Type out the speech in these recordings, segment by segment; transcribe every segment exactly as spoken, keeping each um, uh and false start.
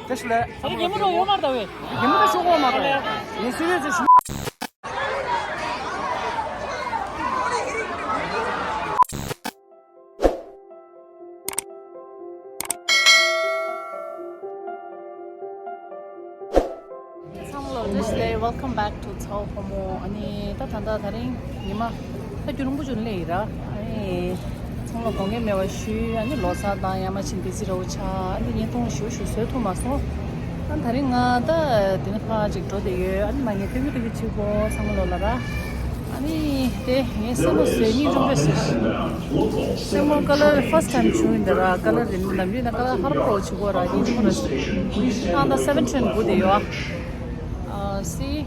བཀྲ་ཤིས་བདེ་ལེགས། ད་ལྟ་གད་མོ་རོ་ཡོད་མ་རེད་ད་ཝེ། གད་མོ་ད་ཤོག་གོ་མ་རེད། ངས་སུ་རེད་ཟེར་ཞུ། ཚང་མ་ལ་བཀྲ་ཤིས་བདེ་ལེགས། Welcome back to ཚ་བོ་ཕོ་མོ། ཨ་ནི་ད་ད་ད་ད་རིང་ཉི་མ་ད་རྒྱུན་རིང་པོ་ཅིག་སླེབས་ཡིན་ར། ཨ་ནི་ཚང་མ་དགོངས་འགལ་མེད་པ་ཞུ། ཨ་ནི་ལོ་གསར་དང་ཡ་མ་ཆིན་དེ་ཚེ་ར་བོ་ཆ། ཨ་ནི་བརྙན་ཐུང་ཞུ་ཞུ་བཟོས་ཐུབ་མ་སོང་། ཨ་ད་རིང་ང་ད་དེ་ནི་ཕ་ཅིག་འགྲོ་བསྡད་ཡོད། ཨ་ནི་མ་ངས་སྟོན་གི་སྟོན་གི་ཆིག་པོ་ཚང་མ་ལོ་ལ་ར། ཨ་ནི་དེ་ངས་སེན་མོ་བཟོས་ནི་ཅུང་ཟད་ཟེར། སེན་མོ་ཀ་ལར་first time བྱུང་ཡིན་ད་ར། ཀ་ལར་རིང་ནམ་རྒྱུན་ན་ཀ་ལར་ཧར་པོ་ཆིག་པོ་ར་ཡིན་ཅིག་པོ་ར། ཨ་ད་seven train སྒུག་བསྡད་ཡོད། ཨ་see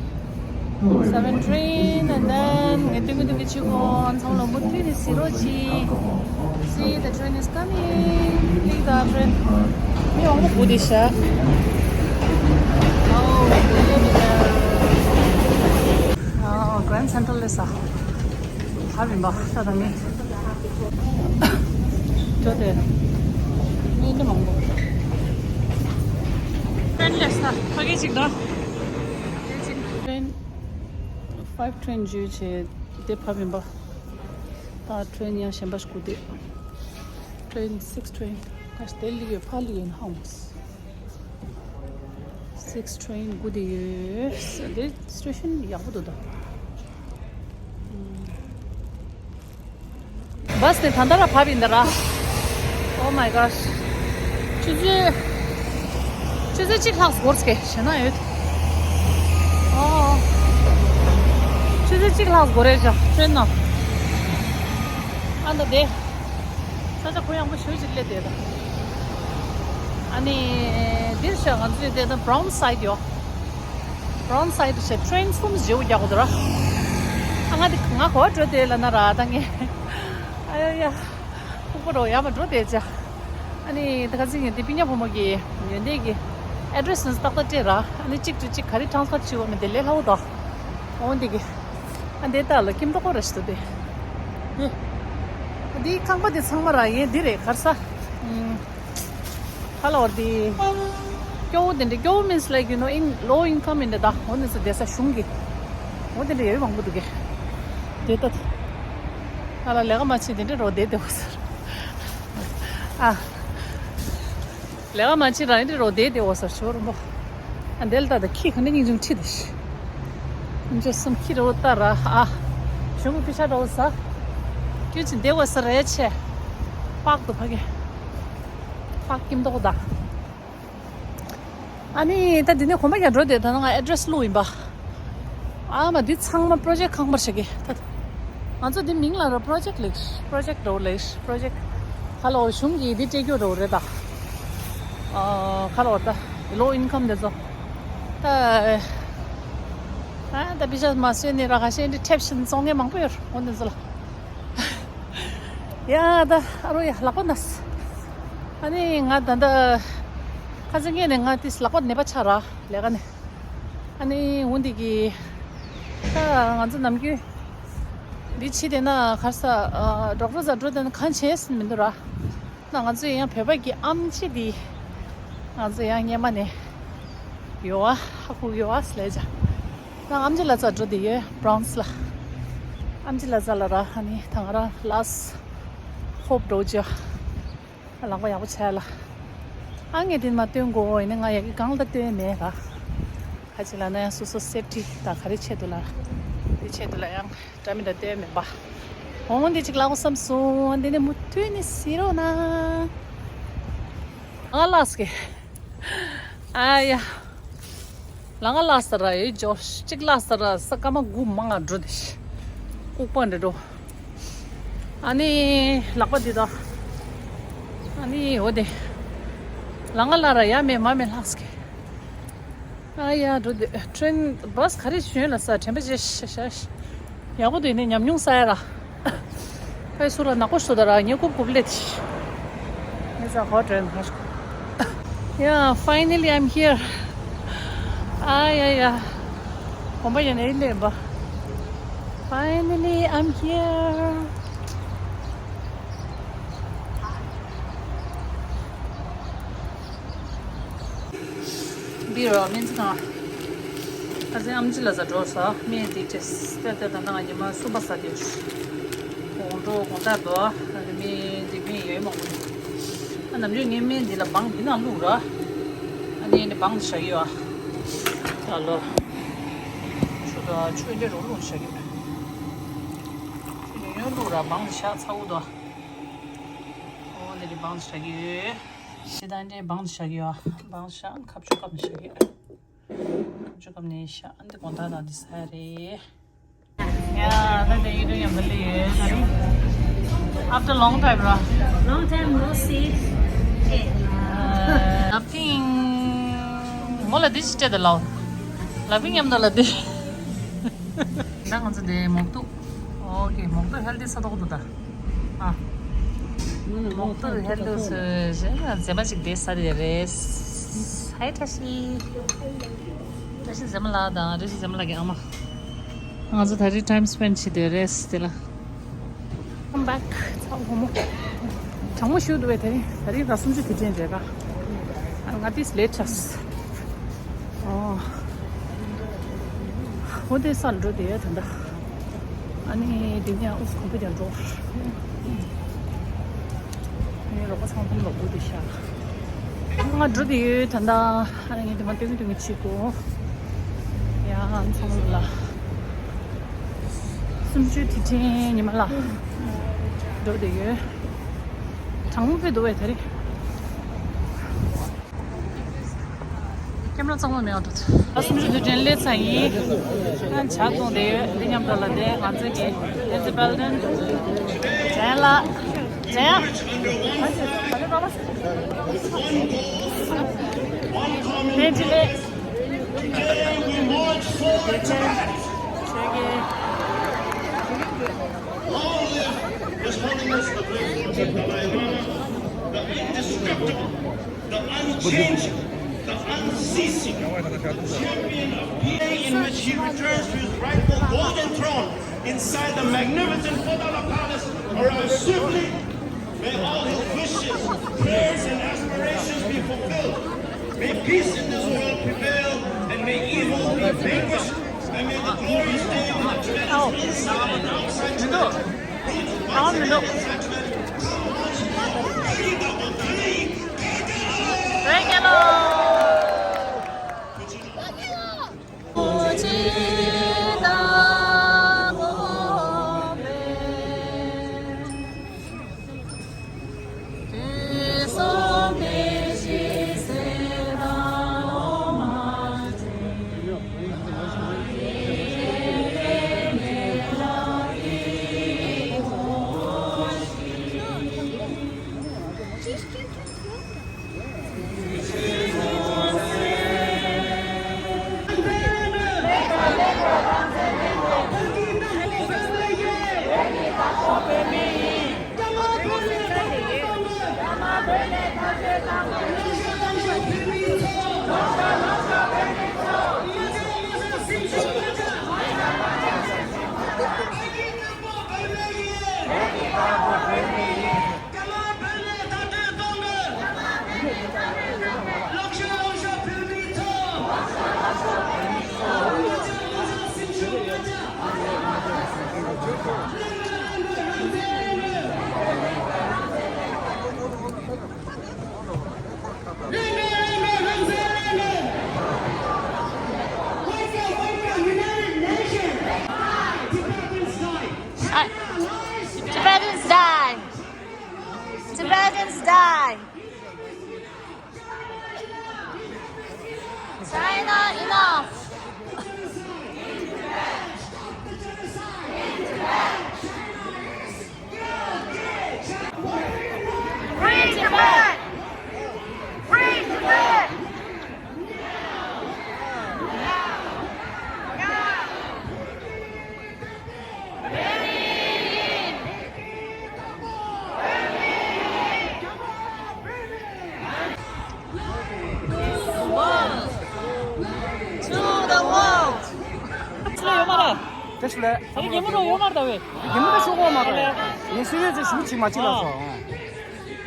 seven train and then ངས་སྟོན་གི་སྟོན་གི་ཆིག་པོ་ཚང་མ་ལོ་མུ་མཐུད་ནས་གཟིགས་རོགས་གྱིས། See, the train is coming. Look, the train. མི་མང་པོ་སྒུག་བསྡད་ཤག Oh, Grand Central སླེབས་ས། ཧ་བིན་པ་ད་ད་མི། ཇོ་དེ། མི་འདི་མང་པོ། Train སླེབས་ས། ཕ་གི་ཅིག་དང་། Train five train བརྒྱུད་བྱས་དེ་ཕ་བིན་པ། ད་train ཡང་གཞན་པ་ཞིག་སྒུག་བསྡད། Train six train. ད་དེ་ལི་ཡོད་ཕ་ལི་ཡོད་ཧང་six train སྒུག་བསྡད་ཡོད། དེ་station ཡག་པོ་འདུག་ད། Bus ནས་ད་ལྟ་ར་བབས་ཡིན་ད་ར། Oh my gosh. ཆུ་ཚོད། ཆུ་ཚོད་གཅིག་ལྷག་འགོར་ཚེ་ཞེ་ན་ཡོད། ཨོ། ཆུ་ཚོད་གཅིག་ལྷག་འགོར་རེད་ཤག train ནང་། ཨ་ད་དེ། ས་ཆ་གུ་ཡངས་པོ་ཞེ་ཅིག་སླེབས་བསྡད་ད། ཨ་ནི། འདིར་ཤག་ང་ཚོས་བསྡད་ད་Brown Side ཡོད། Brown Side ཞེས་train གསུམ་བརྗེ་པོ་རྒྱག་དགོས་འདུག་ར། ཨ་ང་དེ་ང་གོ་བ་འགྲོ་དེ་ལ་ན་ར་ད་ངས། ཨ་ཡ་ཡ། ཕུག་པ་རོ་ཡ་མ་འགྲོ་དེ་ཅག་ཨ་ནི་ད་ག་ཚིག་ངས་དེ་པི་ཉ་ཕོ་མོ་གི་ཡོན་ཏན་གི་address ནི་ཏག་ཏག་སྤྲད་ར། ཨ་ནི་གཅིག་ཏུ་གཅིག་ག་རེ་transfer བྱེད་དགོས་མིན་དེ་ལས་སླ་བོ་དོ། འོ་འདི་གི་ཨ་འདི་ལྟ་ལ་ཀིམ་ཏོག་ཁོ་ར་ཞིག་ཏུ་དེ། འདི་ཁང་པ་དེ་ཚང་མ་ར་ཡིན་འདི་རེད་གར་ས། ཧ་ལ་བར་དེ། སྐྱོ་བོ་དེ་འདྲ་སྐྱོ་བོ་means like you know in low income ཡིན་འདྲ་ད་འོ་ནི་ཚོ་བསྡད་ས་གཞུང་གི་འོ་དེ་འདྲ་ཡོད་མང་པོ་འདུག་གི་དེ་ལྟ་ད། ཧ་ལ་ལས་ཀ་མ་བྱེད་དེ་འདྲ་རོ་བསྡད་བསྡད་འོ་ཟེར། ཨ། ལས་ཀ་མ་བྱེད་རང་འདྲ་རོ་བསྡད་བསྡད་འོ་ཟེར་ཞོར་རུ་མོ། ཨ་འདི་ལ་ད་ད་ཁྱི་ག་འདྲ་སྙིང་རྗེ་ཁྲིད་དེ་ཤི། སྙིང་རྗེ་སུམ་ཁྱི་རོ་ལྟ་ར་ཨ། གཞུང་གི་ཕི་ཤ་རོ་ཟ། ཁྱོད་ཅི་བསྡད་འོ་ཟེར་རེ་ཆེ། པག་ཏུ་ཕ་གི་ཕག་ཀིམ་ཏོག་ད། ཨ་ནི་ད་འདི་ནས་གོམ་པ་རྒྱག་འགྲོ་དེ་ད་ང་address བླུགས་ཡིན་པ། ཨ་མ་འདི་ཚང་མ་project ཁང་པར་བྱེད་ཀྱི་ད། ང་ཚོ་འདི་མིང་ལ་ར་project ལེགས་project རོ་ལེགས་project ཧ་ལོ་གཞུང་གིས་འདི་སྤྲད་རྒྱུ་རོ་རེད་ད། ཨ་ཁ་ལོ་ད་low income དེ་ཚོ་ད། ཨ་ད་པི་ཤ་མ་བཟོས་ནས་ར་ཁ་ཤས་འདི་འཁྲབ་བཞིན་བཙོང་མཁན་མང་པོ་ཡོད་རེད་འོ་འདི་ཚོ་ལ། ཡ་ད་ཨ་རོ་ཡ་ལག་པ་ན་སི། ཨ་ནི་ང་ད་ལྟ་ཁ་སང་ངས་ནས་ང་དེ་ལག་པ་ནད་པ་ཆགས་ར་ལས་ཀ་ནས། ཨ་ནི་འོ་འདི་གི་ད་ང་ཚོ་ནམ་རྒྱུན་འདི་ཕྱི་དེ་ན་གར་ས་ཌོག་ཊར་ཟ་འགྲོ་དེ་ན་གང་བྱས་མི་འདུག་ར། ད་ང་ཚོ་ཡང་བོད་པ་གི་ཨམ་ཆི་འདི་ང་ཚོ་ཡང་སྔས་མ་ནས་ཡོད་ཨ་ཧ་ཁུག་ཡོད་ཨ་སི་ལས་བྱ། ད་ཨམ་ཆི་ལ་ཚ་འགྲོ་དེ་ཡོད་Browns ལ། ཨམ་ཆི་ལ་ཚ་ལ་ར་ཧ་ནི་ད་ང་རང་last hope འགྲོ་བྱ། ལག་པ་ཡག་པོ་བྱས་ལ། ཨ་ངས་དེ་མ་སྟོན་དགོས་ཡིན་ན་ང་ཡ་གི་གང་ལ་སྟོན་མེད་ར། ཁ་ཅིག་ལ་ན་ཡང་སོ་སོ་safety ད་ག་རེ་ཆེད་དུ་ལ། དེ་ཆེད་དུ་ལ་ཡང་འདྲ་མི་འདྲ་སྟོན་མེད་པ། འོང་འདི་ཅིག་ལག་པ་བསམ་སོང་འདི་ནས་མུ་མཐུད་ནས་གཟིགས་རོགས་གནང་། ང་ལགས་ཀྱི། ཨ་ཡ། ལ་ང་ལ་ས་ར་ཡོད་ཇོ་གཅིག་ལ་ས་ར་ས་ཀ་མ་དགུ་མང་ང་འགྲོ་དེ་ཤི། ལྐུགས་པ་འདྲ་འགྲོ། ཨ་ནི་ལག་པ་འདི་དང་། ཨ་ནི་འོ་དེ། ལ་ང་ལ་ར་ཡ་མེད་མ་མེད་ལྷག་སྐྱེ། ཨ་ཡ་འགྲོ་དེ་train bus ག་རེ་བྱོན་ལ་ས་དྲན་པ་བྱེད་ཤ་ཤ་ཤ། ཡག་པོ་འདུག་ནི་ཉམས་མྱོང་ས་ཡ་ར། ཨེ་སུ་ར་ནག་པོ་ཤོ་ད་ར་ཉེ་ཀུབ་ཀུབ་ལེ་ཆི། ངེ་ས་ཧོ་ཊེལ་ཧ་ཤ། Yeah, finally I'm here. ཨ་ཡ་ཡ། གོམ་པ་ཡ་ནས་ལེན་པ། Finally I'm here. འདི་ར་སྨན་རྩིས་ཁང་། ཁ་སང་ཨམ་ཆི་ལ་ཟ་འགྲོ་ས་སྨན་འདི་ཏེས་ཏེ་ཏེ་ད་ནང་ཉི་མ་གསུམ་པ་ཟ་དེ། དགོང་དྲོ་དགོང་དག་དོ་ཨ་ནི་སྨན་འདི་སྨན་ཡོད་མང་པོ་འདུག་ཨ་ནམ་རྒྱུན་ངའི་སྨན་འདི་ལ་སྦང་འདི་ནང་བླུགས་ར། ཨ་ནི་ཨ་ནི་སྦང་བཞག་ཡོད་ཨ། ད་ལོ། ཆུ་དང་ཆུ་འདྲེ་རུ་བླུགས་བཞག་ཡོད། ཆུ་ཡོད་ཡོད་བླུགས་ར་སྦང་བཞག་ཚ་བོ་དོ། ཨོ་འདི་རེ་སྦང་བཞག་ཡོད། ཤི་དང་འདྲེ་སྦང་བཞག་ཡོད། སྦང་བཞག་ཁ་ཆུ་ཀབ་ནས་བཞག་ཡོད། ཁ་ཆུ་ཀབ་ནས་བཞག་འདི་དགོང་དག་དང་འདི་ས་རེད། ཡ་ད་དེ་ཡིན་དུས་ཡང་འདི་ལི་ཡོད་ད་རིང་། After long time ར། Long time no see. Hey. Nothing. ངོ་ལ་འདི་ཞིག་སྤྲད་དེ་ལའོ། ལ་ཕིང་མཉམ་དུ་ལ་འདི། ད་ང་ཚོ་འདི་མོག་ཏུ། ཨོ་ཀེ་མོག་ཏུ་ཧེལ་ཐི་ས་ཏོག་ཏུ་ད། ཨ། མོག་ཏུ་ཧེལ་ཐི་སུ་ཞེ་ན་མཛེས་མ་ཅིག་འདི་ས་རེད་རེད། ཧའི་བཀྲ་ཤིས། བཀྲ་ཤིས་མཛེས་མ་ལགས་དང་བཀྲ་ཤིས་མཛེས་མ་ལགས་ཀྱི་ཨ་མ། ང་ཚོ་ད་རེས་time spend བྱེད་དེ་རེད་དེ་ལ། Come back. ཚ་བོ་མོ། གྲང་མོ་ཞིག་འདུག་པས་དེ་རིང་ད་རིང་ར་སུམ་ཅུ་དུས་དྲན་རེད་ག་ང་ཏིས་ལེ་ཆགས། ཨོ། ཨོ་དེ་སར་འགྲོ་དེ་ད་ལྟ། ཨ་ནི་དེ་ནས་ཨུས་ཁོང་པོ་ཀྱང་འགྲོ། ངའི་རོགས་པ་ཚང་ཐུམ་ལོག་དགོས་དེ་ཤག་ང་འགྲོ་དེ་ཡོད་ད་ལྟ། ཨ་ནི་ངས་དེ་མ་སྟོན་གི་སྟོན་གི་བྱེད་དགོས། ཡ་ཚང་མ་ལ། སུམ་ཅུ་དུས་དྲན་ཉི་མ་ལ། འགྲོ་དེ་ཡོད། གྲང་མོ་དཔེ་འདུག་པས་ད་རེས། ཀེམ་ར་གཙང་མ་མེད་པ་འདུག་ཨ་སུམ་ཅུ་དུས་དྲན་སླེབས་ཚར་ཡིན། ཨ་ཇ་བཙོང་བསྡད་ཡོད། འདི་མཉམ་དུ་ལ་དེ་ང་ཚོ་གི་ཨེན་ཛི་བེལ་ཏན། ཇན་ལགས། ཇན། ལྷན་རྒྱས་ལགས། Today we march forward to Paris. Long live His Holiness the Great Lord Dalai Lama, the indestructible, the unchanging, the unceasing champion of peace, in which he returns to his rightful golden throne inside the magnificent Potala Palace arrives swiftly. May all his wishes, prayers, and aspirations be fulfilled. May peace in this world prevail, and may evil be vanquished. And may the glorious day of the Tibetan inside and outside Tibet. Tibetans die! Tibetans die! China enough! Free Tibet! Free Tibet! To the world! ཚེ་ཡོད་མ་རེད། བཀྲ་ཤིས་བདེ་ལེགས། ད་རེས་རྒན་མོ་རོ་ཡོད་མ་རེད་ད་བས། རྒན་མོ་ད་ཤོག་གོ་མ་རེད། ངས་སི་རེད་ཚེ་ཞུ་ཅིག་མ་ཅིག་ལ་སོ།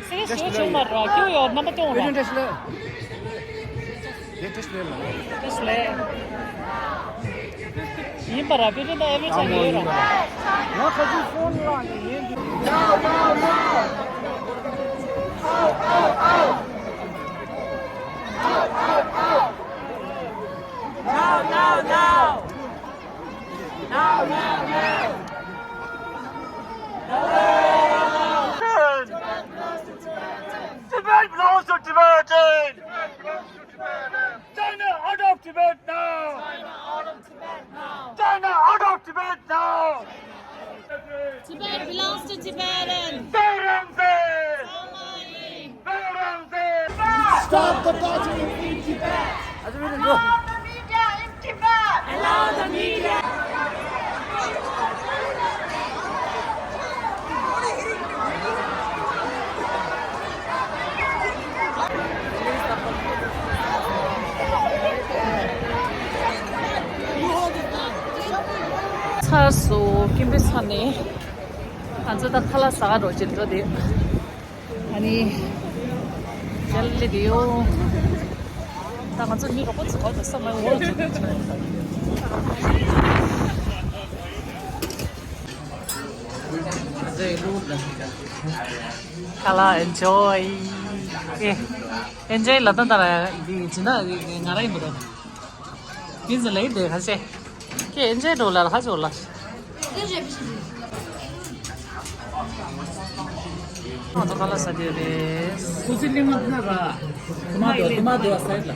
སི་རེད་ཞུ་ཅིག་མ་རེད། ཁྱོད་ཡོད་རྣམ་པ་སྟོན་ར། བཀྲ་ཤིས་བདེ་ལེགས། ལེ་ཊེ་སི་ཊི་རེད་ལ། ལེ་ཊེ་སི་ཊི་རེད། ཡིན་པ་ར། བི་ཌི་ཡོ་ད་ཨེ་ཝི་རི་ཊི་ཊའིམ་ཡོད་ར། ང་ཁ་ཅིག་ཕོན་ལ་ནི་ཡིན་འདུག Now, now, now! Now, now, now! Tibet belongs to Tibetan! China out of Tibet now! China out of Tibet now! Tibet belongs to Tibetans! Beirang se! Beirang se! Stop the torture in Tibet! Allow the media in Tibet! Allow the media! ཚར་སོང་། ཀིམ་པེ་ཚར་ནས་ང་ཚོ་ད་ཁ་ལག་ཟ་ག་འགྲོ་བྱེད་འགྲོ་དེ། ཨ་ནི་ཡར་སླེབས་དེ་ཡོད། ད་ང་ཚོ་མི་རོགས་པ་ཚོ་ག་ཚོད་ས་མ་འོ་ཚོ་ཁ་ལག་ཨེན་ཇོའི། ཨེ། ཨེན་ཇོའི་ལབ་ད་ད་ར་འདི་བྱེད་ན་ང་རང་ཡིན་པ་རེད། མི་ཚོ་ལེགས་དེ་ཁ་ཤས། ཁྱེད་ཨེན་ཇོའི་འགྲོ་ལ་ཁ་ཅོག་ལ། ང་ཚོ་ཁ་ལག་ཟ་རྒྱུ་རེད། ཁུ་ཚི་ལི་མ་ཐ་ར། དུ་མ་དོ་དུ་མ་དོ་ཨ་སའི་ལ།